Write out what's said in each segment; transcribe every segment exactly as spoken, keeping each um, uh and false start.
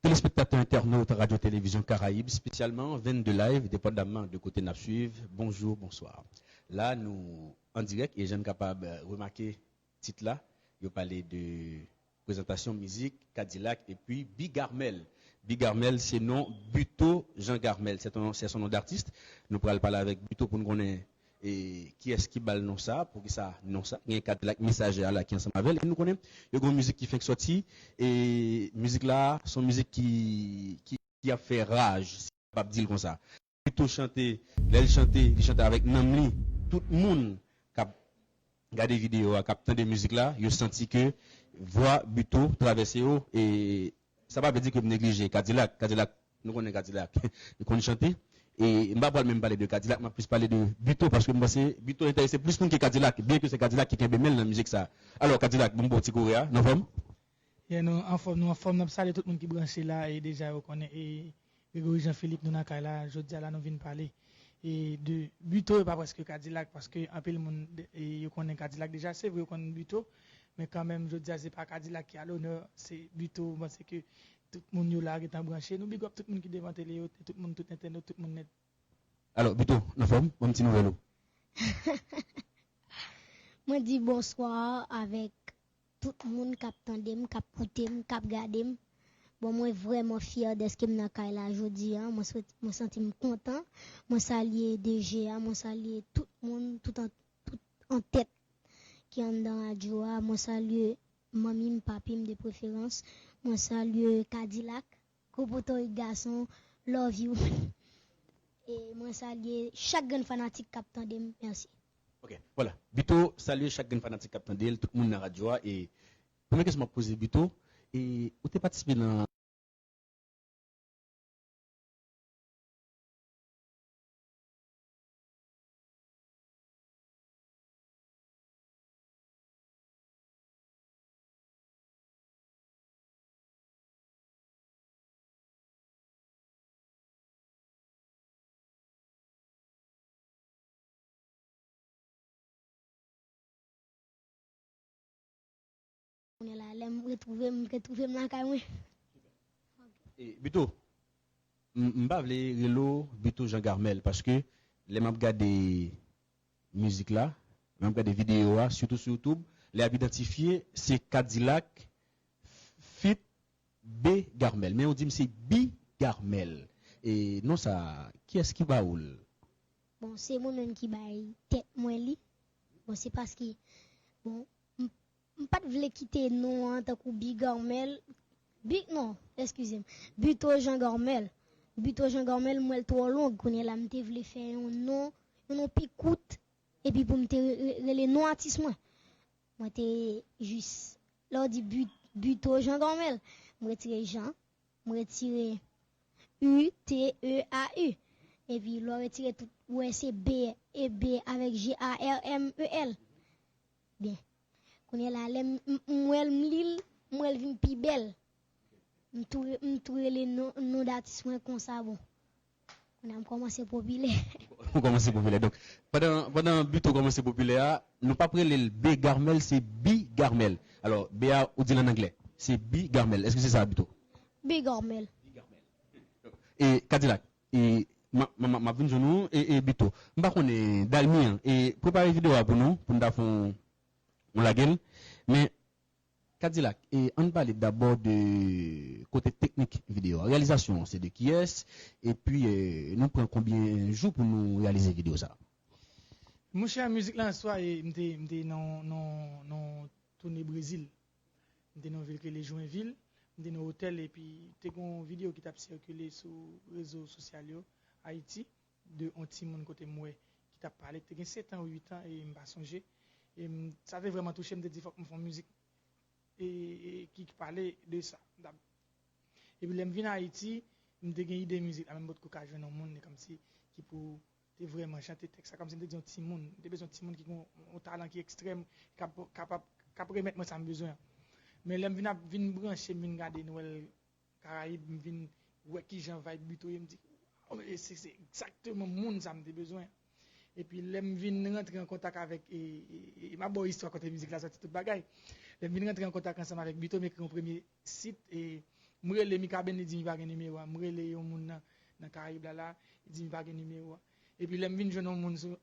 Telespektatè, entènot Radyo Televizyon Karayib, espesyalman vennde Live, depandamman de kote n ap swiv, bonjou, bonswa. La, nou an dirèk e jan n kapab remake tit la, yo pale de prezantasyon mizik Kadilak epi Big Armel. Big Armel, se non Buteau Jean Garmel, c'est ton, c'est son nom d'artiste. Nou pral pale avèk Buteau pou n konnen e kiyès ki ba l non sa, poukisa non sa. Gen Kadilak Mesaje a la ki ansanm avè l. E nou konnen, yo gen yon mizik ki fenk sòti. E mizik la, se yon mizik ki, ki, ki ap fè raj, si m kapab di l konsa. Buteau chante, lè l chante, li chante avèk nanm li. Tout moun k ap gade videyo a, k ap tande mizik la, yo santi ke vwa Buteau travèse yo. E sa pa vle di ke m neglije Kadilak. Kadilak, nou konnen Kadilak. Li konn chante. E m pa pral menm pale de Kadilak, m ap plis pale de Buteau, paske m panse Buteau enterese plis moun ke Kadilak, byen ke se Kadilak ki kenbe men l nan mizik sa. Alò, Kadilak, bon, bon, ti kouri a, nou anfòm? Yeah, nou anfòm, nou anfòm, n ap salye tout moun ki branche la, e deja yo konnen, e Gregory Jean Philippe, nou nan kay la, jodi a la nou vin pale e de Buteau, e pa prèske Kadilak, paske anpil moun e yo konnen Kadilak deja, se vre yo konn Buteau, men kanmenm jodi a se pa Kadilak ki a lonè, se Buteau, m panse ke tout moun yo la gentan branche, nou big up tout moun ki devan tele yo, tout moun, tout entènot, tout moun nèt. Alò, Buteau, anfòm, ban m ti nouvèl ou? Mwen di bonswa avèk tout moun k ap tande m, k ap koute m, k ap gade m. Bon, mwen vrèman fyè dèske m nan kay la jodi a. Mwen swet, mwen santi m kontan. Mwen salye DG a, mwen salye tout moun, tout an, tout an tèt ki anndan radyo a. Mwen salye manmi m, papi m de preferans. Mwen salye Kadilak, gwo potorik gason, love you. E mwen salye chak grenn fanatik k ap tande m. Mèsi. Ok, vwala. Buteau salye chak grenn fanatik k ap tande l, tout moun nan radyo a. E premye kesyon m ap poze Buteau, e ou te patisipe nan Kounye a la, lè m retwouve m, m retwouve m lakay mwen. E, Buteau, m, m pa vle rele w Buteau Jean Garmel, paske lè m ap gade mizik la, lè m ap gade videyo a, sitou sou YouTube, lè y ap idantifye, se Kadilak feat. B Garmel. Men ou di m se Bi Garmel. E non sa, kiyès ki ba ou l? Bon, se mwen menm ki bay tèt mwen li. Bon, se paske, bon, m, m pa t vle kite non an tankou Bi Garmel. Bi, non, eskize m. Buteau Jean Garmel. Buteau Jean Garmel, m wè l twò long. Kounye a la, m te vle fè yon non, yon non pi kout. Epi pou m te re, re, rele non atis mwen. Mwen te jis, lè w di Buteau Jean Garmel, m retire Jean, m retire U, T, E, A, U. Epi lè w retire tout, ou wè se B, e B avèk G A R M E L. Byen. Kounye a la, lè m, m, m wè l, m li l, m wè l vin pi bèl. M tou, m tou rele non, non datis mwen konsa, bon. Kounye a m kòmanse popilè. Ou kòmanse popilè. Donk, pandan, pandan Buteau kòmanse popilè a, nou p ap rele l B Garmel, se Bi Garmel. Alò, B a, ou di l an anglè. Se Bi Garmel. Èske se sa, Buteau? Bi Garmel. E, Kadilak, e, m, m, m, m ap vin jwenn ou, e, e Buteau. M pa konnen, Dalmi an, e, prepare videyo a pou nou, pou n ta fè yon, yon lage l. Men, Kadilak, e, ann pale dabò de kote teknik videyo a. Reyalizasyon an se de kiyès? Epi, e, nou pran konbyen jou pou nou reyalize videyo sa a? Monchè, mizik la an swa, e, m te, m te nan, nan, nan toune Brezil. M te nan yon vil ki rele Joinville. M te nan otèl epi te gen yon videyo ki t ap sikile sou rezo sosyal yo, Ayiti, de yon timoun kote m wè ki t ap pale, ki te gen sèt an, uit an, e m pa sonje. E m, sa te vrèman touche m, m te di fòk m fè yon mizik e, e, ki, ki pale de sa. Epi lè m vin Ayiti, m te gen ide mizik la, men m potko ka jwenn yon moun, e kòmsi, ki pou te vrèman chante tèks la, kòmsi m te di yon timoun, m te bezwen yon timoun ki gen yon, yon talan ki ekstrèm, k ap, kapab, k ap remèt mwen sa m bezwen an. Men lè m vin ap, vin branche, m vin gade Nwèl Karayib, m vin wè kijan vibe Buteau ye, m di, waw, e se, se egzakteman moun sa m te bezwen. Epi lè m vin rantre an kontak avèk, e, e, e, m ap ba w istwa kote mizik la sòti, tout bagay. Lè m vin rantre an kontak ansanm avèk Buteau, m ekri yon premye sit, e, M rele Mikaben, li di m li pa gen nimewo a. M rele yon moun nan, nan Karayib la, la, li di m li pa gen nimewo a. Epi lè m vin jwenn yon moun sou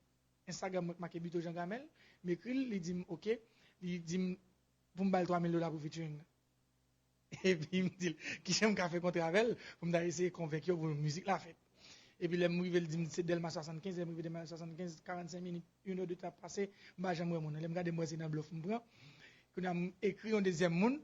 Instagram mwen k make Buteau Jean Gamel, m ekri l, li di m, "Oke." Li di m pou m ba l twa mil dola pou featuring nan. Epi m di l, "Kijan m ka fè kontre avè l pou m ta eseye konvenk yo pou mizik la fèt?" Epi lè m rive, l di m se Dèlma swasannkenz, lè m rive Dèlma swasannkenz, karannsenk minit, inèdtan ap pase, m pa janm wè moun nan. Lè m gade, m wè se nan blòf m pran. Kounye a, m ekri yon dezyèm moun.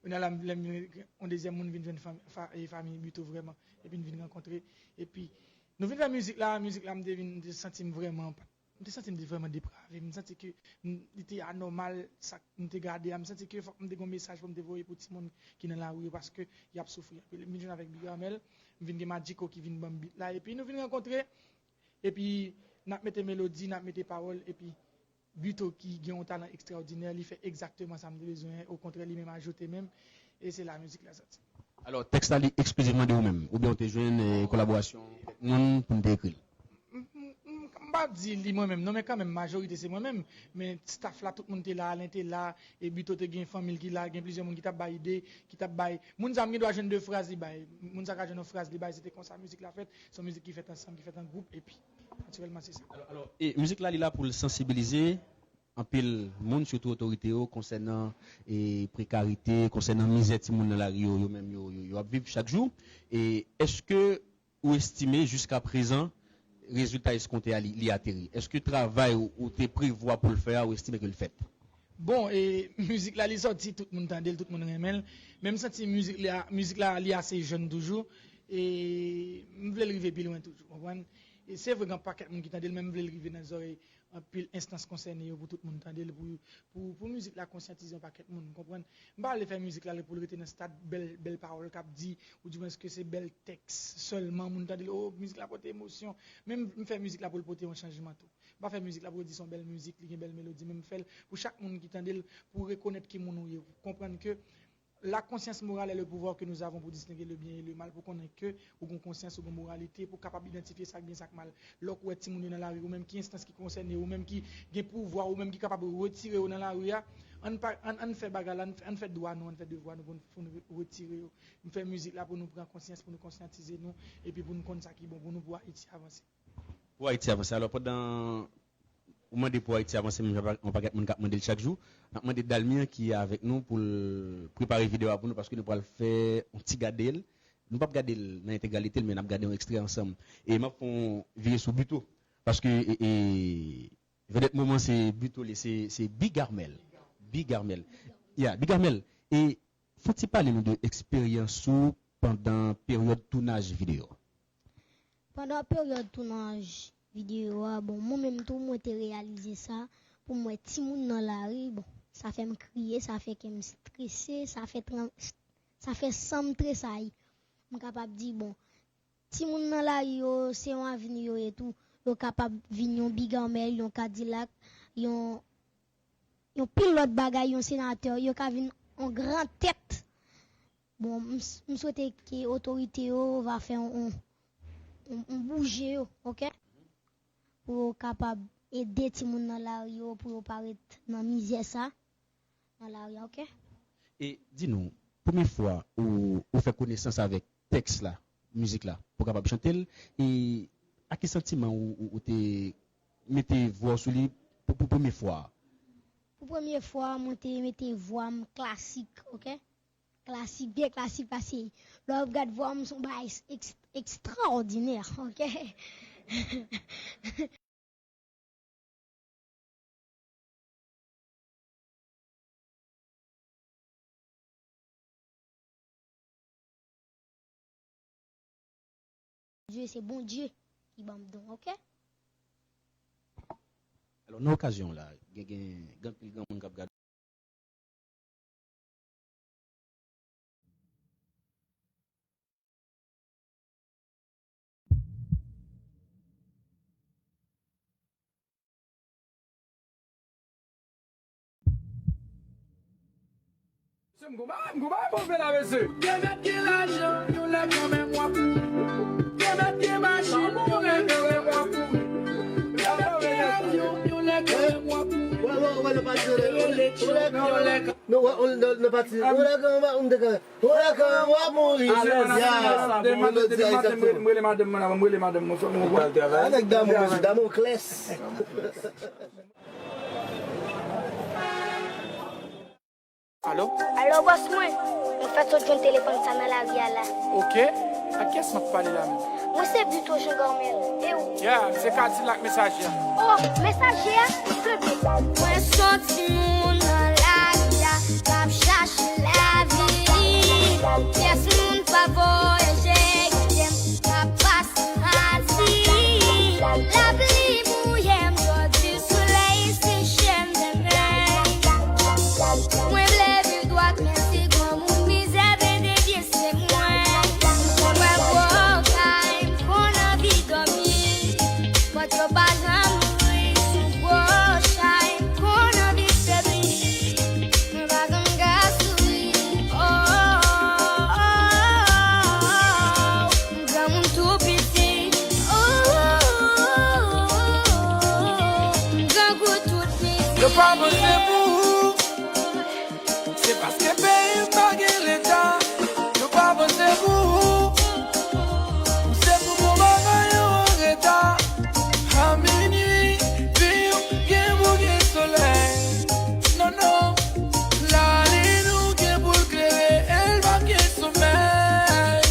Kounye a la, lè m ekri yon dezyèm moun, vin jwenn fanmi, fa, e fanmi Buteau vrèman. Epi n vin rankontre. Epi, nou vin fè mizik la, mizik la, m te vin, m te santi m vrèman, m te santi m te vrèman deprave. M santi ke m, li te anòmal, sa m te gade a. M santi ke fòk m te gen yon mesaj pou m te voye pou timoun ki nan lari yo, paske y ap soufri anpil. M vin jwenn avèk Big Armel, m vin gen Magico ki vin ban m beat la, epi nou vin rankontre, epi n ap mete melodi, n ap mete pawòl, epi Buteau ki gen yon talan ekstraòdinè, li fè egzakteman sa m te bezwen, okontrè, li menm ajoute menm, e se la mizik la soti. Alò, tèks la, li eksklizivman de ou menm, oubyen ou te jwenn, eh, kolaborasyon kèk moun pou n te ekri l? M, m, m, m pa di li mwen menm, non, men kanmenm, majorite se mwen menm. Men staff la, tout moun te la, Alen te la, e Buteau te gen fanmi l ki la, gen plizyè moun ki t ap bay ide, ki t ap bay. Moun sa, m gen dwa jwenn de fraz li bay. Moun sa ka jwenn yon fraz li bay, se te konsa mizik la fèt. Se yon mizik ki fèt ansanm, ki fèt an gwoup, epi, natirèlman, se sa. Alò, alò, e mizik la, li la pou l sansibilize anpil moun, sitou otorite yo, konsènan, e, prekarite, konsènan mizè timoun nan lari yo, yo menm, yo, yo, yo ap viv chak jou. E èske ou estime jiska prezan rezilta eskonte a li, li ateri? Èske travay ou, ou te prevwa pou l fè a, ou estime ke l fèt? Bon, e, mizik la, li sòti, tout moun tande l, tout moun renmen l. Men m santi mizik la, mizik la, li ase jèn toujou. E m vle l rive pi lwen toujou, konprann? E se vre, gen pakèt moun ki tande l, men m vle l rive nan zòrèy anpil enstans konsène yo, pou tout moun tande l, pou, pou, pou mizik la konsyantize yon pakèt moun, konprann? M pa vle fè mizik la pou l rete nan stad bèl, bèl pawòl k ap di, oudimwens ke se bèl tèks sèlman, moun tande l, o, mizik la pote emosyon. Men m, m fè mizik la pou l pote yon chanjman tou. M pa fè mizik la pou yo di se yon bèl mizik, li gen bèl melodi, men m fè l pou chak moun ki tande l, pou rekonèt ki moun ou ye, pou konprann ke la conscience morale est le pouvoir que nous avons pour distinguer le bien et le mal, pou konnen ke ou gen konsyans, ou gen moralite, pou kapab idantifye sa k byen, sa k mal. Lè w wè timoun yo nan lari, ou menm ki enstans ki konsène, ou menm ki gen pouvwa, ou menm ki kapab retire yo nan lari a, ann pa, ann, ann fè bagay la, ann, ann fè dwa nou, ann fè devwa nou pou n, pou n re-, retire yo. M fè mizik la pou nou pran konsyans, pou nou konsyantize nou, epi pou nou konn sa ki bon pou nou, pou Ayiti avanse. Pou Ayiti avanse. Alò, pandan ou mande pou Ayiti avanse, menm jan pa, yon pakèt moun k ap mande l chak jou, n ap mande Dalmi an ki avèk nou pou l prepare videyo a pou nou, paske nou pral fè yon ti gade l. Nou p ap gade l nan entegralite l, men n ap gade yon ekstrè ansanm. E m ap fè yon vire sou Buteau, paske, e, e, vedèt moman se Buteau li, se, se Big Armel. Big Armel. Yeah, Big Armel. E fò w ti pale nou de eksperyans ou pandan peryòd tounaj videyo? Pandan peryòd tounaj videyo a, bon, mwen menm tou, mwen te reyalize sa, pou m wè timoun nan lari, bon, sa fè m kriye, sa fè kè m strese, sa fè tran-, sa fè san m tresayi. M kapab di, bon, timoun nan lari yo, se yon avni yo ye tou. Yo kapab vin yon Big Armel, yon Kadilak, yon, yon pil lòt bagay, yon senatè, yo ka vin yon gran tèt. Bon, m s-, m swete ke otorite yo va fè yon, yon, yon, yon bouje yo, oke? Pou yo kapab ede timoun nan lari yo, pou yo pa ret nan mizè sa, nan lari a, oke? E di nou, premye fwa ou, ou fè konesans avèk tèks la, mizik la, pou w kapab chante l, e ak ki santiman ou, ou, ou te mete vwa w sou li pou, pou premye fwa a? Pou premye fwa, mwen te mete vwa m klasik, oke? Klasik, byen klasik, paske lè w ap gad vwa m, se yon bagay eks-, ekstraòdinè, oke? Dye, se Bondye ki ban m don, oke? Alò, nan okazyon la, gen, gen, gen anpil granmoun k ap gade. Mesye, m gon bagay, m gon bagay pou fè la, mesye. Gen mèt gen lajan, yon lè kanmenm w ap mouri. Gen mèt gen machin, yon lè kanmenm w ap mouri. Gen mèt gen avyon, yon lè kanmenm w ap mouri. Nou pati, nou pati. Ou la kan w ap mouri. Ya, m rele madanm mwen, m rele madanm mwen, fò mwen wè. Nèg damou, mesye, damou klès. Alo? Alo, bòs mwen. Mwen fèk sot jwenn telefòn sa nan lari a la. Oke. Ak kiyès m ap pale la menm? Mwen se Bito Jean Garmel. E ou? Ya, m se Kadilak Mesaje a. Oh, Mesaje a? Trè byen. Mwen se yon timoun nan lari a, k ap chache lavi. Pyès moun pa voye je kite m, k ap pase ansi. Lapli mouye m jodi, solèy seche m demen. Mwen vle viv dwat, men si granmoun mizè vle devye se mwen. Mwen gwo kay, m konn anvi dòmi. Pòt yo pa janm louvri, sou gwo chay, m konn anvi febli. Mwen pa janm ka souri. Oh, oh, oh, oh, oh. M granmoun tou piti. Oh, oh, oh, oh, oh. M grangou tout midi. Yo pa panse pou ou. Se paske peyi m pa gen leta. Yo pa panse pou ou. Ou se pou bon bagay yo an reta. A minui, vi w gen pou gen solèy. Non, non, lalin ou gen pou l klere, e l pa gen somèy.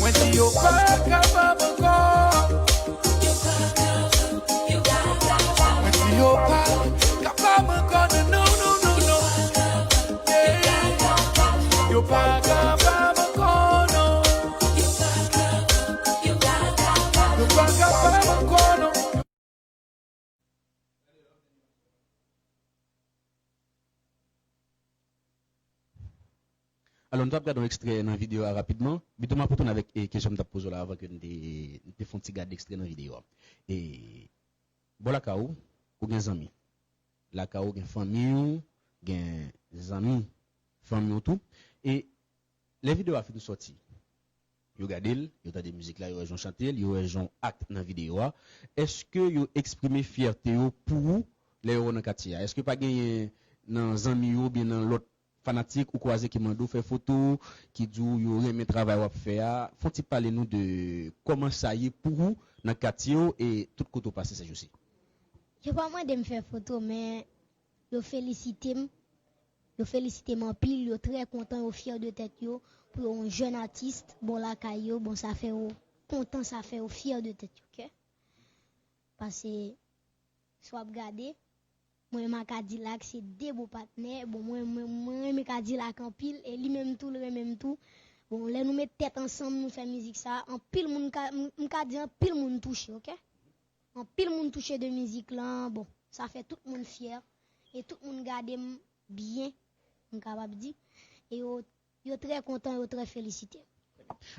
Mwen di yo pa kapab ankò. Mwen di yo pa kapab ankò, non, non, non, non, non. Yo pa kapab ankò, non. Yo pa kapab ankò, non. Alò, nou t ap gade yon ekstrè nan videyo a rapidman. Bito, m ap retounen avèk, e, kesyon m t ap poze w la avan ke n te, n te fè yon ti gade ekstrè nan videyo a. E, bò lakay ou, ou gen zanmi. Lakay ou gen fanmi w, gen zanmi, fanmi w tou. E lè videyo a fin sòti, yo gade l, yo tande mizik la, yo wè jan w chante l, yo wè jan w act nan videyo a. Èske yo eksprime fyète yo pou ou lè yo wè w nan katye a? Èske pa genyen nan zanmi yo oubyen nan lòt fanatik ou kwaze ki mande w fè foto, ki di w yo renmen travay w ap fè a? Fè w ti pale nou de kòman sa ye pou ou nan katye w e tout kote w pase sèjousi. Yo pa mande m fè foto, men yo felisite m. Yo felisite m anpil, yo trè kontan, yo fyè de tèt yo pou yo yon jèn atis, bon lakay yo, bon sa fè yo kontan, sa fè yo fyè de tèt yo, oke? Paske, si w ap gade, mwen menm ak Kadilak se de bon patnè. Bon, mwen, mwen, mwen renmen Kadilak anpil, e li menm tou, li renmen m tou. Bon, lè nou met tèt ansanm, nou fè mizik sa, anpil moun ka, m, m ka di anpil moun touche, oke? Anpil moun touche de mizik lan, bon, sa fè tout moun fyè, e tout moun gade m byen, m kapab di, e yo, yo trè kontan, yo trè felisite m.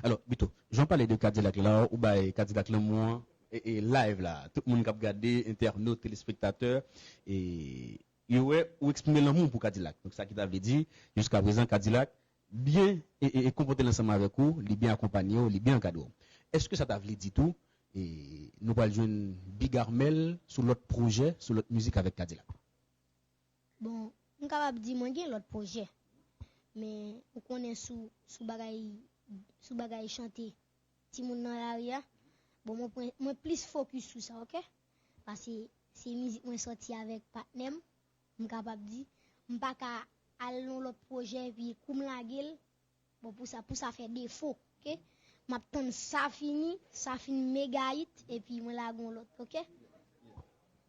Alò, Bito, jan w pale de Kadilak la, ou bay Kadilak lanmou an, e, e live la, tout moun k ap gade, entènot, telespektatè, e yo wè ou eksprime lanmou pou Kadilak. Donk, sa ki ta vle di, jiska prezan, Kadilak byen e, e, e konpòte l ansanm avèk ou, li byen akonpanye w, li byen ankadre w. Èske sa ta vle di tou, e, nou pral jwenn Big Armel sou lòt pwojè, sou lòt mizik avèk Kadilak? Bon, m kapab di mwen gen lòt pwojè, men ou konnen sou, sou bagay, sou bagay chante timoun nan lari a, bon, mwen pran, mwen plis fokis sou sa, oke? Paske se mizik mwen sòti avèk patnè m, m kapab di, m pa ka al nan lòt pwojè epi kou m lage l, bon, pou sa, pou sa fè defo, oke? M ap tann sa fini, sa fin mega hit, epi mwen lage yon lòt, oke?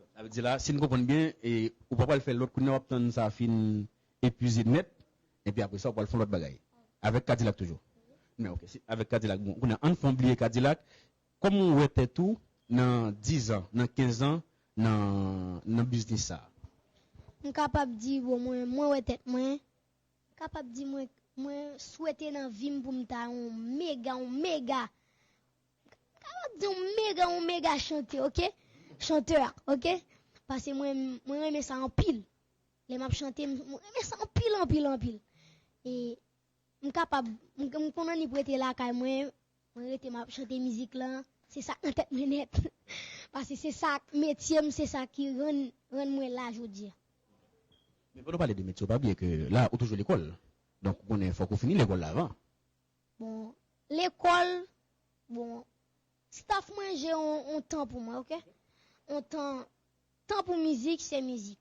Sa vle di la, si n konprann byen, e, ou pa pral fè lòt kounye a, w ap tann sa fin epuize nèt, epi apre sa, ou pral fè yon lòt bagay. Avèk Kadilak toujou. Men, oke, si, avèk Kadilak, bon, kounye a, ann fè w bliye Kadilak. Kòman w wè tèt ou nan diz an, nan kenz an, nan, nan biznis sa a? M kapab di, bon, mwen, mwen wè tèt mwen, m kapab di mwen, mwen swete nan vi m pou m ta yon mega, yon mega, m kapab di yon mega, yon mega chante, oke? Chantè, oke? Paske mwen, mwen renmen sa anpil. Lè m ap chante, m, mwen renmen sa anpil, anpil, anpil. E m kapab, m, m konn annik rete lakay mwen, mwen rete m ap chante mizik lan, se sa k nan tèt mwen nèt. Paske se sa k metye m, se sa ki rann, rann mwen la jodi a. Men pandan w pale de metye, w pa bliye ke la, ou toujou lekòl. Donk, ou konnen fòk ou fini lekòl la avan. Bon, lekòl, bon, staff mwen jere yon, yon tan pou mwen, oke? Yon tan, tan pou mizik, se mizik.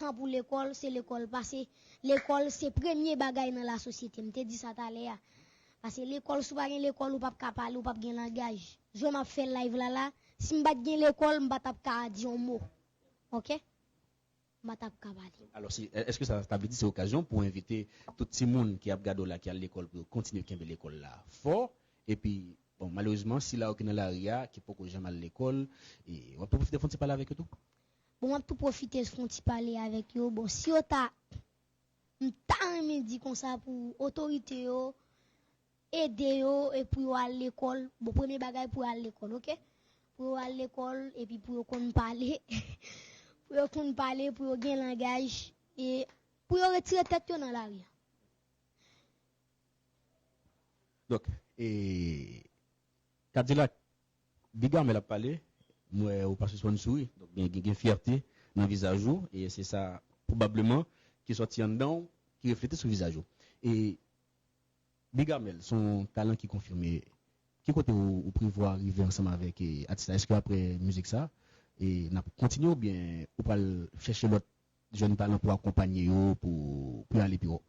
Tan pou lekòl, se lekòl. Paske lekòl, se premye bagay nan lasosyete. M te di sa talè a. Paske lekòl, si w pa gen lekòl, ou p ap ka pale, ou p ap gen langaj. Jan m ap fè live la la, si m pa t gen lekòl, m pa t ap ka di yon mo. Oke? M pa t ap ka pale. Alò, si, èske sa ta vle di se okazyon pou w envite tout timoun ki ap gade w la, ki al lekòl, pou yo kontinye kenbe lekòl la fò? Epi, bon, malerezman, sila yo ki nan lari a, ki poko janm al lekòl, e, w ap tou pwofite fè yon ti pale avèk yo tou? Bon, m ap tou pwofite fè yon ti pale avèk yo. Bon, si yo ta, m ta renmen di konsa pou otorite yo, ede yo e pou yo al lekòl. Bon, premye bagay pou yo al lekòl, oke? Pou yo al lekòl epi pou yo konn pale. Pou yo konn pale, pou yo gen langaj e pou yo retire tèt yo nan lari a. Donk, e, Kadilak, Big Armel ap pale, m wè ou pa sispann souri. Donk, gen, gen, gen fyète nan vizaj ou, e se sa, pwobableman, ki sòti anndan w, ki reflete sou vizaj ou. E Big Armel, se yon talan ki konfime. Ki kote ou, ou prevwa rive ansanm avèk, e, atis la? Èske apre mizik sa, e, n ap kontinye oubyen ou pral chèche lòt jèn talan pou akonpanye yo, pou, pou yo ale pi wo?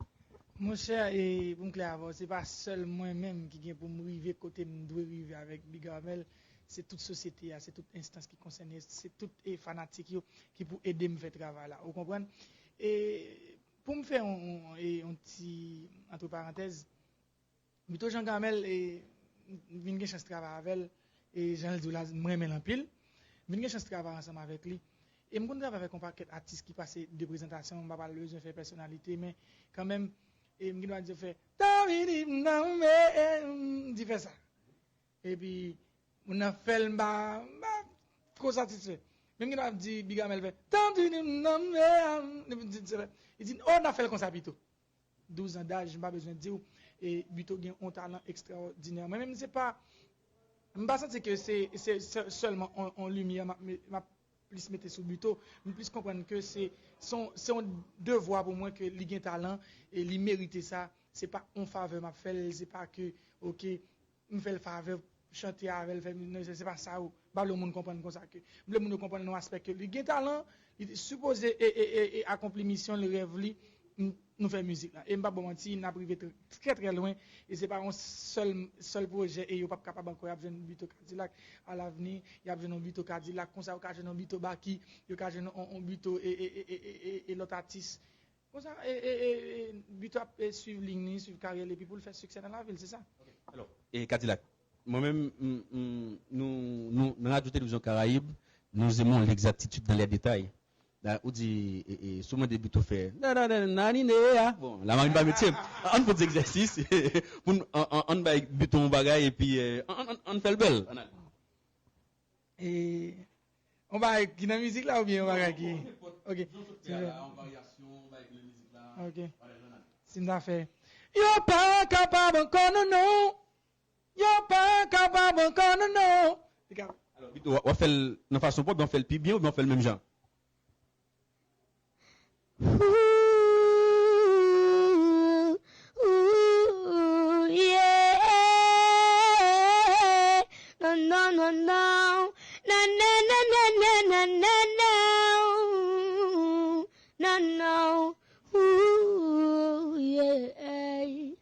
Monchè, e, pou m klè avè w, se pa sèl mwen menm ki gen pou m rive kote m dwe rive avèk Big Armel, se tout sosyete a, se tout enstans ki konsène, se tout, e, fanatik yo ki pou ede m fè travay la, ou konprann? E pou m fè yon, yon, e, yon ti, antre parantèz, Bito Jean Gamel, e, m vin gen chans travay avè l, e jan l di w la, m renmen l anpil. M vin gen chans travay ansanm avèk li. E m konn travay avèk yon pakèt atis ki pase de prezantasyon, m pa pral bezwen fè pèsonalite, men kanmenm, e m gen dwa di fè, Tanpri di m nan men, m di fè sa. Epi, moun nan fè l, m pa, m pa ko satisfè. Men m gen dwa di Big Armel fè, Tanpri di m nan men, epi m di, li di, o, n a fè l konsa pito. Douz an daj, m pa bezwen di w, e Bito gen yon talan ekstraòdinè. Mwen menm, se pa, m pa santi ke se, se, se sèlman yon, yon limyè m ap, m ap plis mete sou Bito. M plis konprann ke se, se yon, se yon devwa pou mwen ke li gen talan e li merite sa. Se pa yon favè m ap fè l, se pa ke, oke, m fè l favè, chante avè l, fè, non, se, se pa sa, ou. M pa vle moun konprann konsa ke. M vle moun yo konprann nan yon aspè ke li gen talan, li sipoze e, e, e, e akonpli misyon l, rèv li, m, nou fè mizik la. E m p ap ba w manti, n ap rive trè, trè, trè lwen. E se pa yon sèl, sèl pwojè e yo p ap kapab ankò. Y ap jwenn Bito Kadilak alavni, y ap jwenn yon Bito Kadilak, konsa yo ka jwenn yon Bito Baki, yo ka jwenn yon, yon Bito e, e, e, e, e, e, e lòt atis. Konsa, e, e, e, e, Bito ap e, swiv liy li, swiv karyè l, epi pou l fè siksè nan lavi l, se sa. Alò, e Kadilak, mwen menm, m, m, nou, nou, nan Radyo Televizyon Karayib, nous aimons l'exactitude dans les détails. Da, ou di, e, e, si w mande Bito fè, nanananine a, bon, la marine pa metye m. Ann fè ti egzèsis, pou n, an, an, ann bay Bito yon bagay, epi, e, ann, ann, ann fè l bèl. Ann ale. E, yon bagay ki nan mizik la oubyen yon bagay ki. Ok. Ok. Si m ta fè. Yo pa kapab ankò non non. Yo pa kapab ankò non non. Alò, Bito, w ap fè l nan fason pa w, oubyen w fè l pi byen, oubyen w fè l menm jan? Ooh, ooh, yeah. Non, non, non, non. Non, non, non, non, non, non, non. Non, non. Ooh, yeah.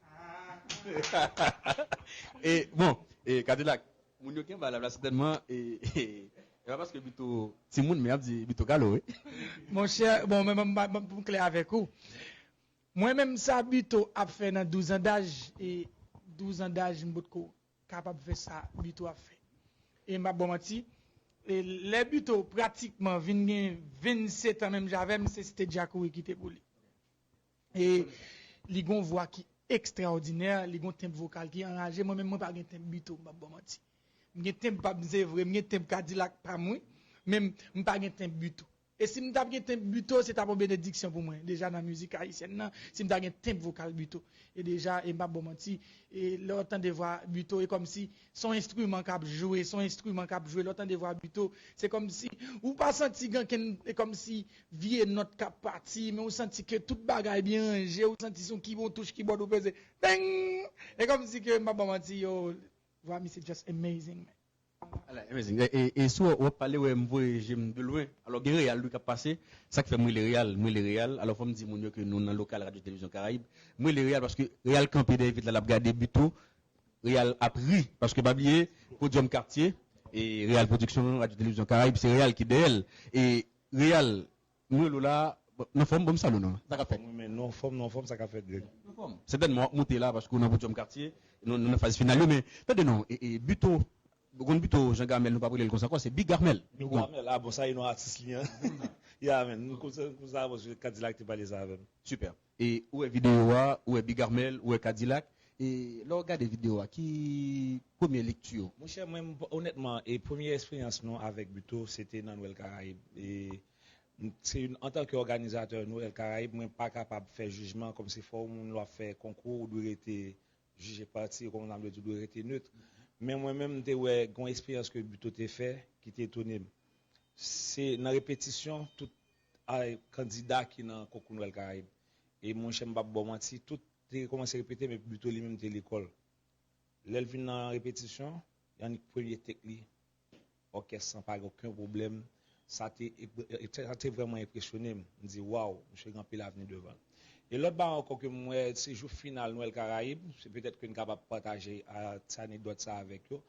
E, bon, e, Kadilak, moun yo ki anba live la sètènman, e, e, e pa paske Bito timoun, men y ap di Bito Kalo, wi. Monchè, bon, men, men, men, pou m klè avèk ou, mwen menm sa Bito ap fè nan douz an daj, e douz an daj, m potko kapab fè sa Bito ap fè. E m p ap ba w manti, e lè Bito pratikman vin gen vennsetan menm jan avè m, se Stedja Kouri ki te pou li. E li gen yon vwa ki ekstraòdinè, li gen yon tenb vokal ki anraje. Mwen menm, mwen pa gen tenb Bito, m p ap ba w manti. M gen tenb pa m, se vre, m gen tenb Kadilak pa m, wi. Men m, m pa gen tenb Bito. E si m t ap gen tenb Buteau, se t ap yon benediksyon pou mwen. Deja nan mizik ayisyèn nan, si m ta gen tenb vokal Buteau. E deja, e m p ap ba w manti, e lè w tande vwa Buteau, e kòmsi se yon enstriman k ap jwe, se yon enstriman k ap jwe. Lè w tande vwa Buteau, se kòmsi ou pa santi gen ankenn, e kòmsi vye nòt k ap pati, men ou santi ke tout bagay byen ranje, ou santi se yon kibò, touch kibòd ou peze, beng! E kòmsi ke m p ap ba w manti, yo, vwa misye just amazing, man. Ala, amazing. E, e, e si w ap pale, wè, m voye je m de lwen. Alò, gen Real, wi, k ap pase. Sa k fè m rele Real, m rele Real. Alò, fò m di moun yo ke nou nan lokal Radyo Televizyon Karayib. M rele Real paske Real kanpe dèyè vit la, l ap gade Buteau. Real ap ri. Paske pa bliye, Podium Quartier, e Real Production, Radyo Televizyon Karayib, se Real ki dèyè l. E Real, m rele w la, bon, nan fòm, bon, m salye w non. Sa k ap fèt? Mwen, men nou anfòm, nou anfòm, sa k ap fèt, Greg? Nan fòm. Sètènman, w ap moute la, paske w nan Podium Quartier, nou, nou nan faz final yo, men, tande non, e, e, Buteau, ou konn Buteau, Jean Garmel, nou p ap rele l konsa ankò, se Big Garmel. Big Garmel, a bon, sa e non atis li an. Ya, men, nou konsa, konsa, bon, Kadilak te pale sa avè m. Super. E ou wè videyo a, ou wè Big Armel, ou wè Kadilak. E lè w gade videyo a, ki premye lekti w? Monchè, mwen, m- onètman, e premye eksperyans nou avèk Buteau, se te nan Nwèl Karayib. E m- se youn, antanke òganizatè Nwèl Karayib, mwen pa kapab fè jijman, kòmsi fò yon moun lè w ap fè konkou, ou dwe rete jije pati, kòm n ap di, ou dwe rete nèt. Men mwen menm, m te wè gen yon eksperyans ke Buteau te fè ki te etone m. Se nan repetisyon, tout a, kandida ki nan konkou Nwèl Karayib. E monchè, m p ap ba w manti, tout te kòmanse repete, men Buteau li menm te lekòl. Lè l vin nan repetisyon, annik premye tek li, òkès lan pa gen okenn pwoblèm. Sa te, sa te vrèman enpresyone m. M di, waw, misye gen anpil avni devan l. E lòt bagay ankò ke m wè, se jou final Nwèl Karayib, se petèt ke n kapab pataje a, ti anekdòt sa avèk yo.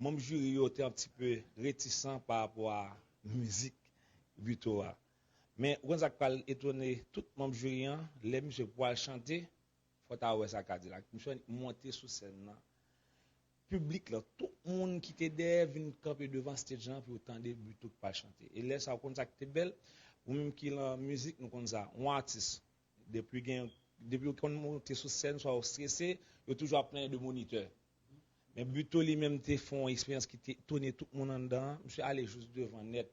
Manm jiri yo te yon ti pe retisan pa rapò a mizik Buteau a. Men, ou konn sa k pral etone tout manm jiri an, lè misye pral chante, fò w ta wè sa Kadilak. Misye monte sou sèn nan, piblik lan, tout moun ki te dèyè vin kanpe devan stage lan pou yo tande Buteau k pral chante. E lè sa a, ou konn sa k te bèl, ou menm ki lan mizik, nou konn sa. Yon atis, depi gen, depi yo konn monte sou sèn, swa yo strese, yo toujou ap plenyen de monitè. Men Buteau li menm te fè yon eksperyans ki te etone tout moun anndan an. Misye ale jis devan nèt.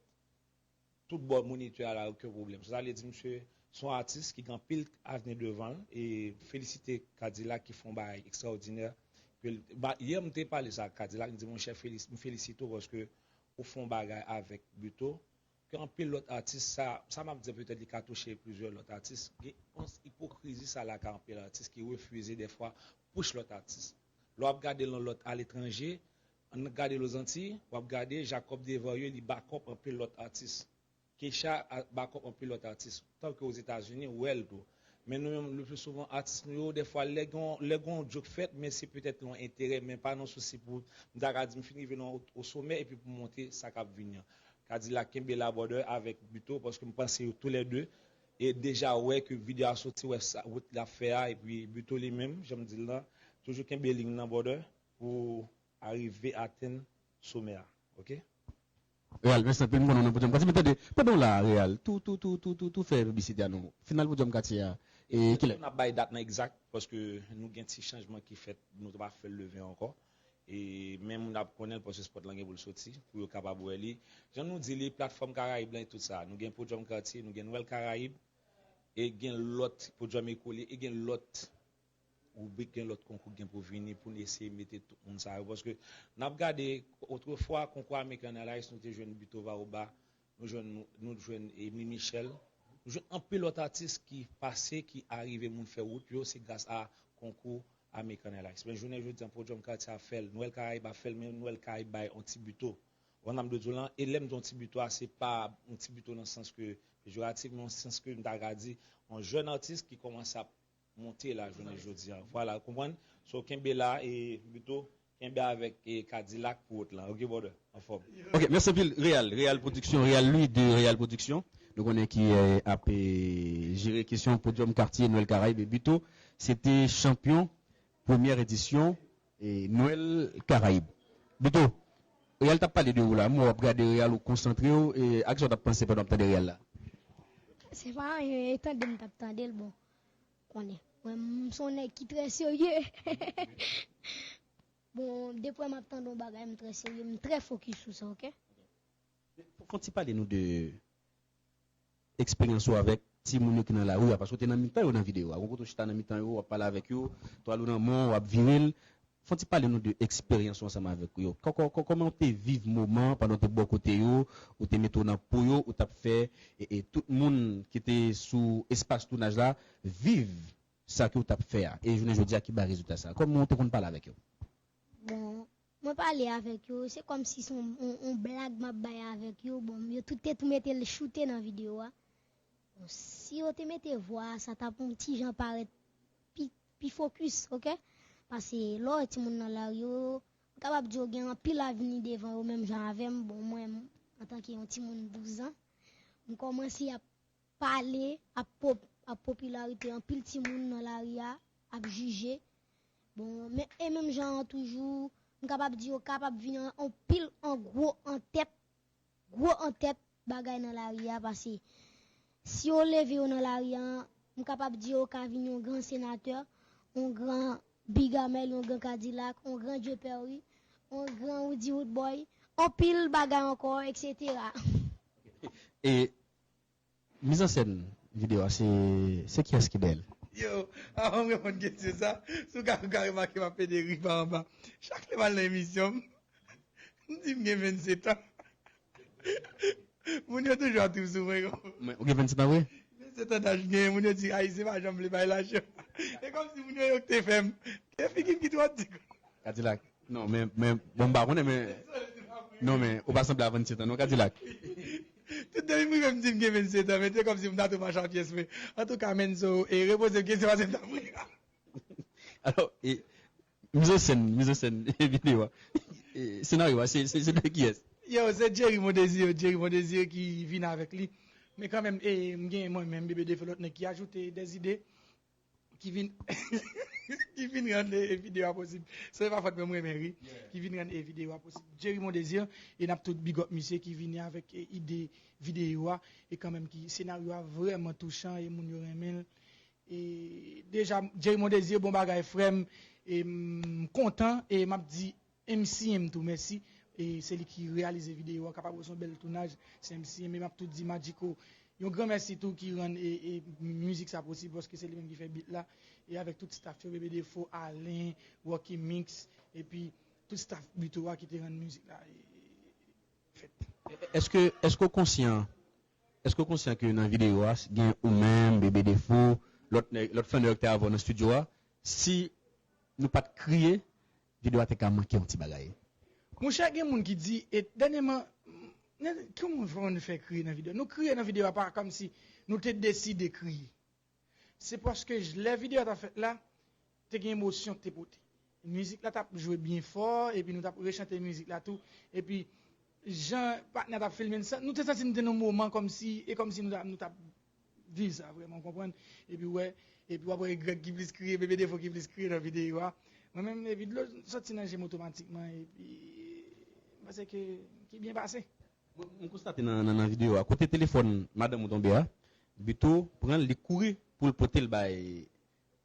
Tout bò monitè a la, okenn pwoblèm. Sa vle di, misye se yon atis ki gen anpil avni devan l. E felisite Kadilak ki fè yon bagay ekstraòdinè. Ke l- ba- Yè, m te pale sa ak Kadilak, m di, monchè, felis- m felisite w paske ou fè yon bagay avèk Buteau. Ke anpil lòt atis, sa, sa m ap di an, petèt li ka touche plizyè lòt atis. Gen yon ipokrizi sa la ka anpil atis ki refize dèfwa push lòt atis. Lè w ap gade nan lòt aletranje, ann gade Lozantiy, w ap gade Jacob Desvarieux, li bakòp anpil lòt atis. Keisha a- bakòp anpil lòt atis. Tanke Ozetazini, ou wè l tou. Men nou menm, le pli souvan, atis nou yo, dèfwa, lè gen, lè gen yon djouk fèt, men se petèt yon enterè, men pa nan sousi pou, m ta ka di, m fin rive nan o, o somè, epi pou m monte sa k ap vini an. Kadilak kenbe la, brother, avèk Buteau, paske m panse yo toulède, e deja wè ke videyo a soti, wè sa, wout l ap fè a, epi Buteau li menm, jan m di l lan, toujou kenbe liy nan, brother, pou arive atenn somè a. Oke? Real, mèsi anpil, m konnen w nan Podium Quartier, men tande, pandan w la a, Real, tou, tou, tou, tou, tou, tou fè piblisite a non. Final Podium Quartier a, e kilè? N ap bay dat lan egzak, paske nou gen ti chanjman ki fèt, nou pa fè l le ven ankò. E, men moun ap konnen l, paske spòt lan gen pou l soti, pou yo kapab wè li. Jan nou di li, platfòm Karayib lan e tout sa. Nou gen Podium Quartier, nou gen Nwèl Karayib, e gen lòt, Podium Ekole, e gen lòt ribrik, gen lòt konkou k gen pou vini pou n eseye mete tout moun sa yo. Paske n ap gade, otrefwa, konkou American Airlines, nou te jwenn Buteau Vaoba, nou jwenn, nou jwenn Emmy Michel, nou jwenn anpil lòt atis ki pase, ki arive, moun fè wout yo, se gras a konkou American Airlines. Men jounen jodi a, Podium Quartier ap fè l, Nwèl Karayib ap fè l, men Nwèl Karayib bay yon ti Buteau. Ou konprann sa m vle di w lan? E lè m di yon ti Buteau a, se pa yon ti Buteau nan sans ke pejoratif, men yon sans ke m ta ka di, yon jèn atis ki kòmanse ap monte la jounen jodi a. Vwala, ou konprann? So, kenbe la, e Buteau, kenbe avèk e Kadilak pou wout lan. Oke, brother? Anfòm. Oke, mèsi anpil, Real, Real Production, Real Louis de Real Production. Nou konnen ki e, ap e, jere kesyon Podium Quartier Nwèl Karayib e Buteau. Se te chanpyon premyè edisyon e, Nwèl Karayib. Buteau, Real t ap pale de ou la, men w ap gade Real, ou konsantre w, e ak sa w t ap panse pandan w ap tande Real la? Se pa anyen, e tande m t ap tande l, bon, konnen. Mwen, m se yon nèg ki trè serye. Bon, depi m ap tande yon bagay, m trè serye, m trè fokis sou sa, oke? Fò w ti pale nou de eksperyans ou avèk timoun yo ki nan lari a, paske w te nan mitan yo nan videyo a. Gon kote w chita nan mitan yo, w ap pale avèk yo, twa lou nan men w, w ap vire l. Fè w ti pale nou de eksperyans ou ansanm avèk yo. Kò- kò- kò- Kòman w te viv moman pandan w te bò kote yo, ou te mete w nan po yo, ou t ap fè e, e tout moun ki te sou espas tounaj la viv sa ke w t ap fè a. E jounen jodi a, ki bay rezilta sa a? Kòman w te konn pale avèk yo? Bon, mwen pale avèk yo, se kòmsi se yon, yon, yon blag m ap bay avèk yo. Bon, yo tout te tou mete l choute nan videyo a. Bon, si yo te mete vwa a, sa t ap yon ti jan parèt pi, pi fokis, oke? Paske lè w wè timoun nan lari yo, m kapab di w gen anpil avni devan yo menm jan avè m. Bon, mwen, antanke yon timoun douz an, m kòmanse ap pale, ap, pop, ap popilarite, anpil timoun nan lari a ap jije. Bon, men, e menm jan an toujou, m kapab di yo kapab vin an, anpil an gwo antèt, gwo antèt bagay nan lari a, paske si yo leve yo nan lari a, m kapab di yo ka vin yon gran senatè, yon gran Bigamèl, yon gran Kadilak, yon gran Dye Pèri, yon gran Woody Woodboy, anpil bagay ankò, etsetera. E mizansèn videyo a, se, se kiyès ki dèyè l? Yo, avan m reponn kesyon sa, si w ka, w ka remake m ap pede ri pa anba. Chak lè m al nan emisyon m, m di m gen vennsetan. Moun yo toujou ap tou sou mwen. Men, ou gen vennsetan vre? Vennsetan daj m genyen, moun yo di Ayisyen pa janm vle bay lajan. E kòmsi moun yo yo k te fè m. E figi m ki twò di. Kadilak. Non, men, men, bon, m pa konnen, men. Non, men, ou pa sanble a vennsetan, non, Kadilak. Tout depi m rive m di m gen vennsetan, men se kòmsi m ta tou mache a pyès mwen. Antouka, menn, so, e repoze m kesyon paske m ta mouri. Alò, e, mizansèn, mizansèn videyo a. E, senaryo a, se, se, se de kiyès? Yo, se Jerry Mondésir, Jerry Mondésir ki vin avèk li. Men kanmenm, e, m gen mwen menm, Bebe Defo, lòt nèg ki ajoute dèzide ki vin ki vin rann e, e videyo a posib. Se pa fòt mwen, m renmen ri. Ki vin rann e videyo a posib. Jerry Mondésir, e n ap tout big up misye ki vini avèk e, ide videyo a. E kanmenm ki senaryo a vrèman touchan e moun yo renmen l. E deja, Jerry Mondésir, bon bagay, frè m. E m kontan e m ap di M C M tou mèsi. E se li ki reyalize videyo a, kapab wè se yon bèl tounaj. Se M C M, e m ap tou di Magico yon gran mèsi tou ki rann e, e mizik sa posib, paske se li menm ki fè beat la. E avèk tout staff yo, Bebe Defo, Alen, Rocky Mix, epi tout staff Buto a ki te rann mizik la e, e fèt. Èske, èske w konsyan, èske w konsyan ke nan videyo a, gen ou menm, Bebe Defo, lòt nèg, lòt flannè yo ki te avè w nan estidyo a, si nou pa t kriye, videyo a te ka manke yon ti bagay? Monchè, gen moun ki di, e dènyèman, kòman fè nou fè kriye nan videyo? Nou kriye nan videyo a pa kòmsi nou te deside kriye. Se paske j- lè videyo a t ap fèt la, te gen emosyon k te pote. Mizik la t ap jwe byen fò, epi nou t ap rechante mizik la tou. Epi, jan patnè a t ap filme n, sa- nou te santi n te nan moman kòmsi, e kòmsi nou t ap, nou t ap viv sa vrèman, w konprann? Epi w wè, epi w ap wè Greg ki plis kriye, Bebe Defo ki plis kriye nan videyo a. Mwen menm, epi dlo soti nan je m otomatikman, epi m panse ke ki byen pase. Mwen, m konstate nan, nan, nan videyo a, kote telefòn madanm ou tonbe a, Buto pran l, li kouri pou l pote l bay,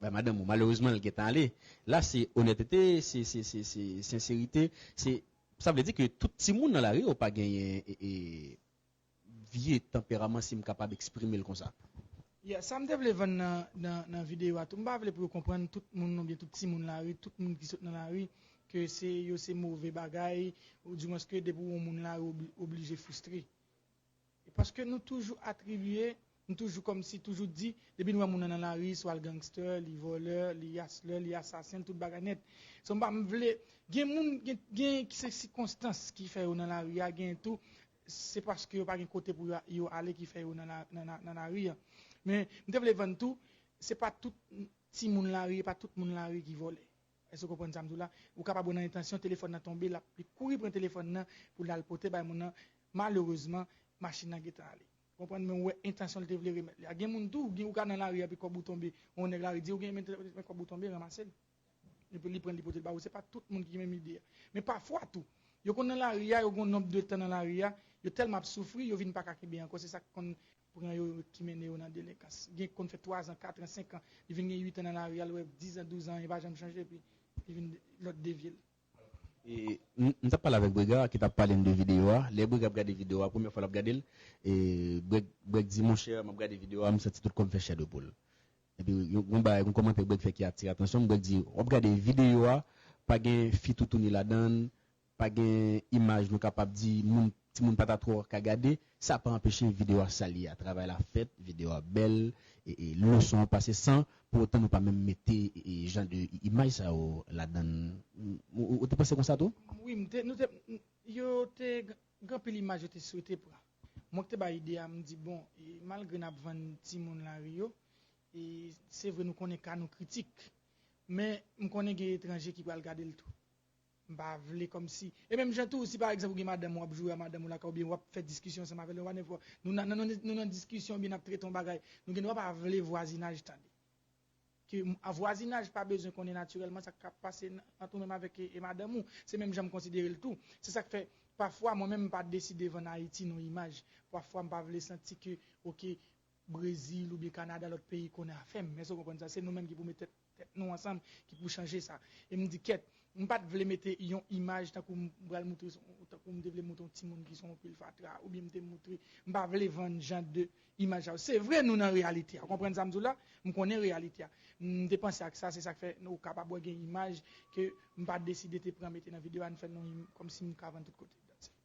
bay madanm ou. Malerezman, l gentan ale. La, se onètete, se, se, se, se senserite. Se, sa vle di ke tout timoun nan lari yo pa genyen e, e, vye tanperaman, si m kapab eksprime l konsa. Yeah, sa m te vle vann nan, nan, nan videyo a tou, m pa vle pou yo konprann tout moun, oubyen tout timoun lari, tout moun ki sot nan lari, ke se yo se move bagay, ou dimwens ke depi w yon moun lari, ou obli- oblije fristre. E paske nou toujou atribiye, nou toujou kòmsi toujou di, depi nou wè moun nan nan lari, swa l gangster, li vòlè, li hustler, li asasen, tout bagay nèt. So m pa m vle, gen moun, gen, gen se sikonstans ki fè yo nan lari a, gen tou, se paske yo pa gen kote pou yo, yo ale ki fè yo nan, la- nan, nan, nan lari a. Men, m te vle vann tou, se pa tout timoun lari, e pa tout moun lari ki vòlè. Èske w konprann sa m di w la? Ou kapab wè nan entansyon, telefòn nan tonbe, l ap, li kouri pran telefòn nan pou l al pote bay moun nan. Malerezman, machin nan gentan ale. Konprann, men w wè entansyon l te vle remèt li a. Gen moun tou, gen ou ka nan lari a, epi kòb ou tonbe, yon nèg lari di ou gen men, men kòb ou tonbe, ranmase l. Epi li pran l, li pote l ba ou. Se pa tout moun ki gen menm ide a. Men pafwa tou, yo konn nan lari a, yo gen yon nonb de tan nan lari a, yo tèlman ap soufri, yo vin pa ka kenbe ankò. Se sa k konn pran yo, ki mennen yo nan delenkans. Gen k konn fè twazan, katran, senkan, li vin gen uitan nan lari a, l wè dizan, douzan, anyen pa janm chanje, epi li vin lòt devye l. E, m, m t ap pale avèk Brega ki t ap pale m de videyo a. Lè Brega ap gade videyo a, premyè fwa l ap gade l, e, Breg, Breg di, monchè, m ap gade videyo a, m santi tout kò m fè chè de poul. Epi, yon, yon bagay, yon kòmantè Breg fè ki atire atansyon m, Breg di, w ap gade videyo a, pa gen fi toutouni ladan l, pa gen imaj nou kapab di moun, timoun pa ta twò ka gade, sa pa anpeche videyo a sa l ye a, travay la fèt, videyo a bèl, e, e leson an pase san pou otan nou pa menm mete, e, e jan de i- imaj sa yo ladan l. Ou, ou, ou te panse konsa tou? Wi, m te, nou te, m- yo te g- gen anpil imaj yo te swete pran. Mwen ki te bay ide a, m di, bon, e, malgre n ap vann timoun lari yo, e, se vre nou konnen ka nou kritik, men m konnen gen etranje ki pral gade l tou. M pa vle kòmsi. E menm jan tou, si pa egzanp ou gen madanm ou, w ap joure a madanm ou lakay oubyen w ap fè diskisyon ansanm avè l, whatever, nou nan, nan, nan, nou nan diskisyon oubyen n ap trete yon bagay, nou gen dwa pa vle vwazinaj tande. Ke m- a vwazinaj pa bezwen konnen natirèlman sa k ap pase n- ant ou menm avèk e, e madanm ou. Se menm jan m konsidere l tou. Se sa k fè, pafwa, mwen menm, m pa deside vann Ayiti non imaj. Pafwa, m pa vle santi ke, oke, Brezil oubyen Kanada, lòt peyi konnen afè m. Èske w konprann sa? Se nou menm ki pou met tèt, tèt nou ansanm, ki pou chanje sa. E m di, kèt, m pa t vle mete yon imaj tankou m pral moutre, tankou m te vle moutre yon timoun ki se yon pil fatra, oubyen m te moutre, m pa vle vann jan de imaj sa yo. Se vre, nou nan reyalite a. Ou konprann sa m di w la? M konnen reyalite a. M te panse ak sa, se sa k fè ou kapab wè gen imaj ke m pa deside te pran mete nan videyo a, n fè non im- kòmsi m ka vann tout kote. That's it.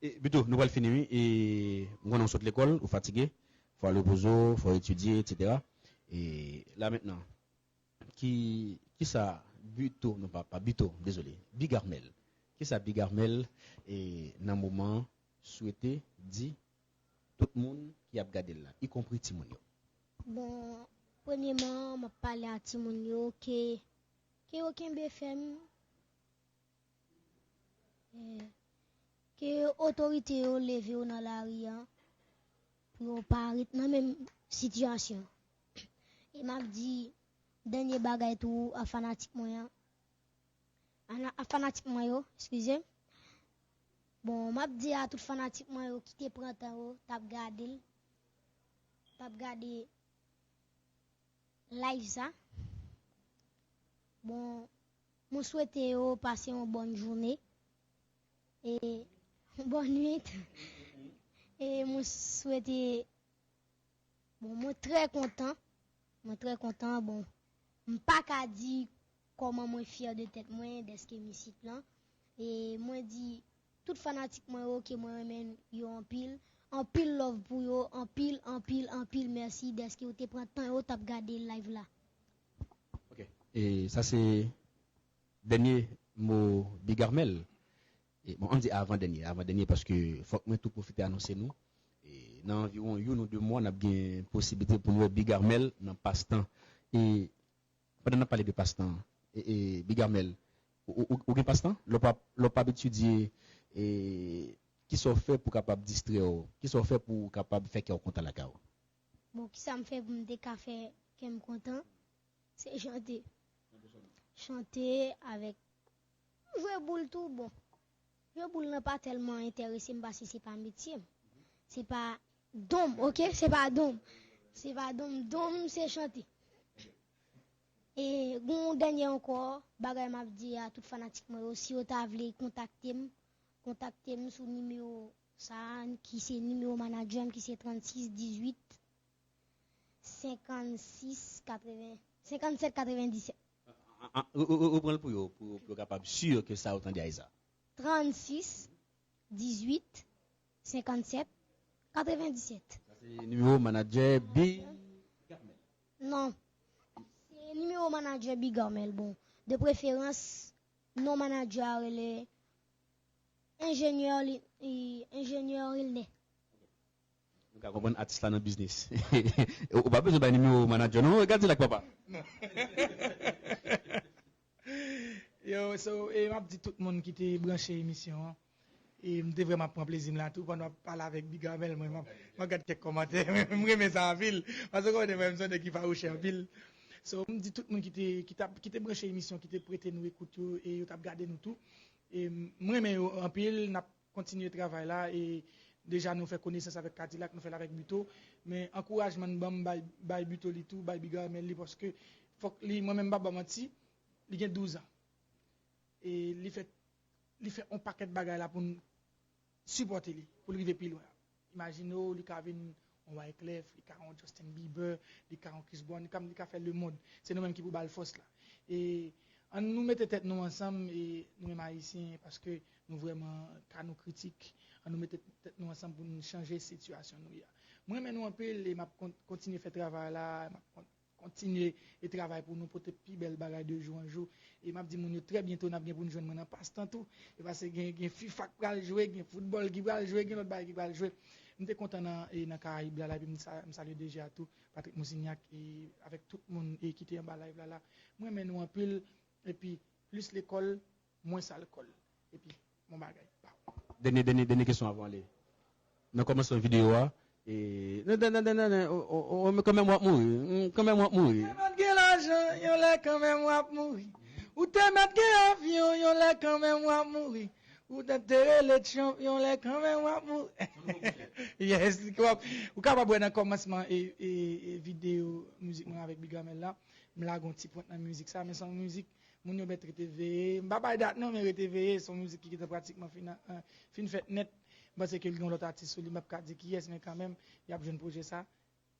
E, Bito, nou pral fini, wi. E, m konnen w sot lekòl, ou fatige, fò w al repoze w, fò w etidye, etsetera. E, la mentnan, ki, kisa Bito, non pa, pa Bito, dezole, Big Armel. Kisa Big Armel, e, nan moman an, swete di tout moun ki ap gade l la, ikonpri timoun yo? Bon, premyeman, m ap pale a timoun yo ke, ke yo kenbe fèm, eh, ke otorite yo leve yo nan lari an pou yo pa ret nan menm sitiyasyon. E m ap di dènye bagay tou a fanatik mwen an, a, a fanatik mwen yo, eskize. Bon, m ap di a tout fanatik mwen yo ki te pran tan yo, t ap gade l, t ap gade live sa. Bon, mwen swete yo pase yon bòn jounen e yon bòn nwit. E mwen swete, bon, mwen trè kontan. Mwen trè kontan. Bon, m pa ka di kòman mwen fyè de tèt mwen, dèske m isit lan. E mwen di tout fanatik mwen yo ke mwen renmen yo anpil. Anpil love pou yo, anpil, anpil, anpil mèsi dèske yo te pran tan yo t ap gade live la. Ok. E sa se dènye mo Big Armel. E, bon, ann di avan dènye, avan dènye, paske fòk mwen tou pwofite anonse nou. E, nan anviwon youn ou de mwa, n ap gen posiblite pou n wè Big Armel nan pastan. E, pandan n ap pale de pastan, e, e, Big Armel, ou, ou, ou gen pastan? Lè w p ap, lè w p ap etidye, e, kisa w fè pou w kapab distrè w? Kisa w fè pou w kapab fè kè w kontan lakay w? Bon, kisa m fè pou m te ka fè kè m kontan? Se chante. Chante avèk jwe boul tou, bon. Jwe boul lan pa tèlman enterese m paske se pa metye m. Se pa don m, ok? Se pa don m. Se pa don m. Don m, se chante. E gen yon dènye ankò, bagay m ap di a tout fanatik mwen yo, si yo ta vle kontakte m, kontakte m sou nimewo sa a, ki se nimewo manadjè m, ki se trannsis dizuit senkannsis katreven, senkannsèt katrevendisèt. A, a, a, ou, ou, ou pran l pou yo, pou, pou yo kapab si ke sa yo tande a e sa. Trannsis dizuit senkannsèt katrevendisèt. Sa se nimewo manadjè Big Armel. Non. Se nimewo manadjè Big Armel. Bon, de preferans, non manadjè a rele Enjenyè Li- e, Enjenyè Rilnè. Nou ka konprann atis la nan biznis. Ou pa bezwen bay nimewo manadjè non, Kadilak papa. Yo, so, e, m ap di tout moun ki te branche emisyon an. E m te vrèman pran plezi m la tou pandan w ap pale avèk Big Armel, mwen, m ap, m ap gad kèk kòmantè. M renmen sa anpil. Paske w konnen mwen, m se yon nèg ki fawouche anpil. So, m di tout moun ki te, ki t ap, ki te branche emisyon, ki te prete nou ekout yo, e yo t ap gade nou tou. E m renmen yo anpil, n ap kontinye travay la, e deja nou fè konesans avèk Kadilak, nou fè l avèk Bito, men ankourajman n ban m bay, bay Bito li tou, bay Big Armel li, paske fòk li, mwen menm m p ap ba w manti, li gen douz an. E li fè li fè yon pakèt bagay la pou n sipòte li, pou l rive pi lwen. Imajine w, li ka vin yon Wyclef, li ka yon Justin Bieber, li ka yon Chris Brown, li ka, li ka fè lemonn. Se nou menm ki pou ba l fòs la. E ann nou mete tèt nou ansanm, e nou menm Ayisyen, paske nou vrèman ka nou kritik. Ann nou mete tèt nou ansanm pou n chanje sitiyasyon nou ye a. Mwen renmen nou anpil e m ap kon-, kontinye fè travay la, m ap kon-, kontinye e travay pou nou pote pi bèl bagay de jou an jou. E m ap di moun yo, trè byento n ap gen pou n jwenn mwen nan pastan tou. E paske gen, gen FIFA k pral jwe, gen foutbòl ki pral jwe, gen lòt bagay ki pral jwe. M te kontan nan, e nan Karayib la, la, epi m sa-, m salye D G a tou, Patrick Moussignac, e avèk tout moun, e ki te anba live la, la. Mwen renmen nou anpil, epi plis lekòl, mwens alkòl. Epi, bon bagay. Pow. Dènye, dènye, dènye kesyon avan ale. Nan kòmansman videyo a, e, nan, nan, nan, nan, nan, o, o, o, o, kanmenm w ap mouri. Mm, kanmenm w ap mouri. Ou te mèt gen lajan, yon lè kanmenm w ap mouri. Ou te mèt gen avyon, yon lè kanmenm w ap mouri. Ou te, te rele Trump, yon lè kanmenm w ap mouri. Yes, li k-, w ap, ou kapab wè nan kòmansman e, e, e videyo mizik mwen avèk Big Amel la, m lage yon ti pwent nan mizik sa, men se yon mizik moun yo mèt rete veye. M pa bay dat non, men rete veye, se yon mizik ki gentan pratikman fin, eh, fin fèt nèt. M panse ke l gen yon lòt atis sou li, m p ap ka di kiyès, men kanmenm, y ap jwenn pwojè sa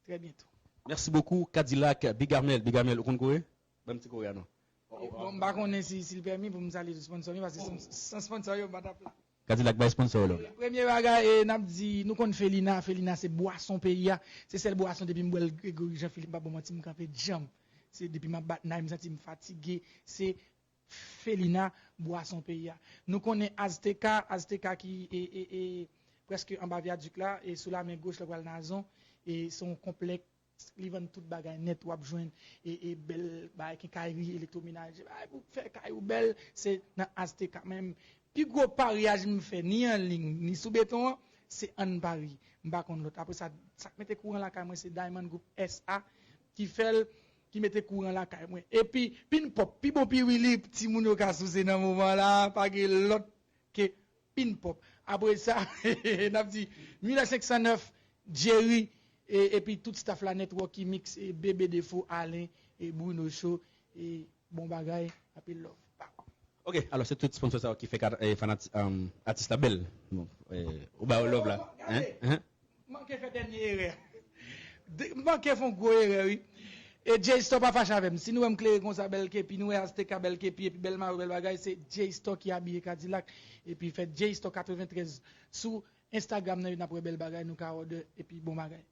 trè byento. Merci beaucoup, Kadilak, Big Armel. Big Armel, ou konn kore? Ban m ti kore a non. Bon, m pa konnen si, si l pèmi pou m salye tout sponsò m yo, paske san, san sponsò yo, m pa t ap la. Kadilak bay sponsò yo love la. Premye bagay, e, n ap di, nou konn Felina, Felina se bwason peyi a. Se sèl bwason depi m bwè l Gregory Jean Philippe, m pa ba w manti, m kanpe djanm. Se depi m ap bat nay, m santi m fatige. Se Felina, bwason peyi a. Nou konnen Azteca, Azteca ki, e, e, e, prèske anba vyadik la, e sou lamen goch la pral Nazon, e se yon konplèks, li vann tout bagay nèt, w ap jwenn, e, e bèl bagay, kenkayri, elektwomenaj, bagay pou fè kay ou bèl, se nan Azteca. Men pi gwo paryaj m fè, ni an liy, ni sou beton an, se Ann Pari. M pa konn lòt. Apre sa, sa k mete kouran lakay mwen, se Diamond Group S A ki fè l, ki mete kouran lakay mwen. Epi, Pin Pop, pi bon piwili timoun yo ka souse nan moman la, pa gen lòt ke Pin Pop. Apre sa, n ap di Miller senk san nèf, Jerry, e, epi tout staff la, Networky Mix, e, Bebe Defo, Alen, e, Bruno Show, e, bon bagay, anpil love. Pow. Ok, alò se tout sponsò sa yo ki fè ka-, eh, fanati-, um, atis la bèl. Bon, eh, ou ba yo love la. Hein? Hein? Manke fè dènye erè. De-, manke fè yon gwo erè, wi. E Jay Store pa fache avè m. Si nou wè m klere konsa, bèl kepi, nou wè Azteca bèl kepi, epi bèl mayo, bèl bagay, se Jay Store ki abiye Kadilak. Epi fè Jay Store katreventrèz sou Instagram nan, n ap wè bèl bagay, nou ka order, epi bon bagay.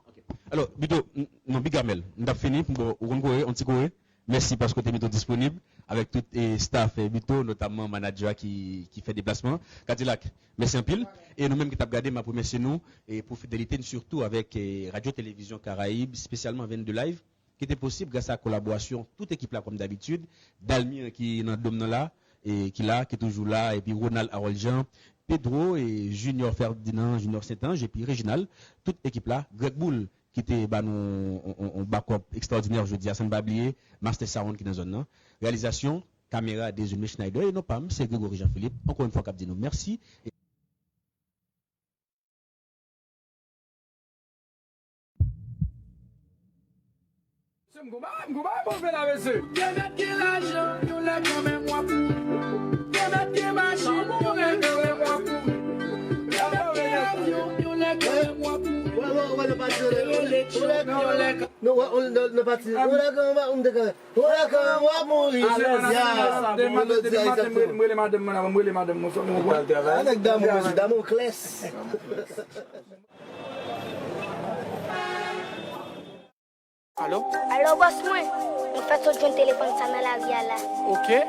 Ok. Alò, Bito, m-, non, Big Amel, m t ap fini, bon, ou konn kore, yon ti kore. Mèsi paske w te mete w disponib avèk tout, e, staff, e, Bito, notamman manadjè a ki, ki fè deplasman. Kadilak, mèsi anpil. E nou menm ki t ap gade, m ap remèsye nou, e, pou fidelite n, sitou avèk, e, Radyo Televizyon Karayib, espesyalman vennde Live, ki te posib gras a kolaborasyon tout ekip la, kòm dabitid, Dalmir ki nan dòm nan la, e ki la, ki toujou la, epi Ronald Harold Jean, Pedro e Junior Ferdinand, Junior Saint-Ange, epi Reginald, tout ekip la, Greg Boule, ki te ba nou on, on, on backup ekstraòdinè jodi a, san n pa bliye Master Sound ki nan zòn nan. Reyalizasyon, kamera, Desulme Schneider, e non pa m, se Gregory Jean Philippe, ankò yon fwa k ap di nou mèsi. E Se m gon bagay, m gon bagay pou fè la, mesye. Te mèt gen lajan, yon lè kanmenm w ap mouri. Te mèt gen machin, yon lè kanmenm w ap mouri. Te mèt gen avyon, yon lè kanmenm w ap mouri. Te rele Trump, yon lè kanmenm. Nou wè, nou, nou, nou pati. Yon lè kanmenm w ap mouri. Demen maten, demen maten, m rele, m rele madanm mwen la, m rele madanm mwen, fò nou konprann. Anèk damou, mesye, Damoclès. Alo? Alo, bòs mwen. Mwen fèk sot jwenn telefòn sa nan lari a la. Oke.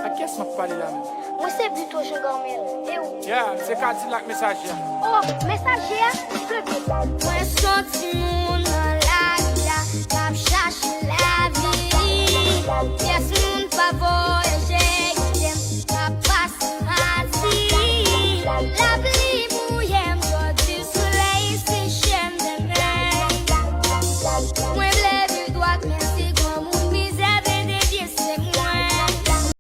Ak kiyès m ap pale la menm? Mwen se Bito Jean Garmel. E ou? Ya, se Kadilak mesaje a. Oh, mesaje a? Trè byen. Mwen soti moun.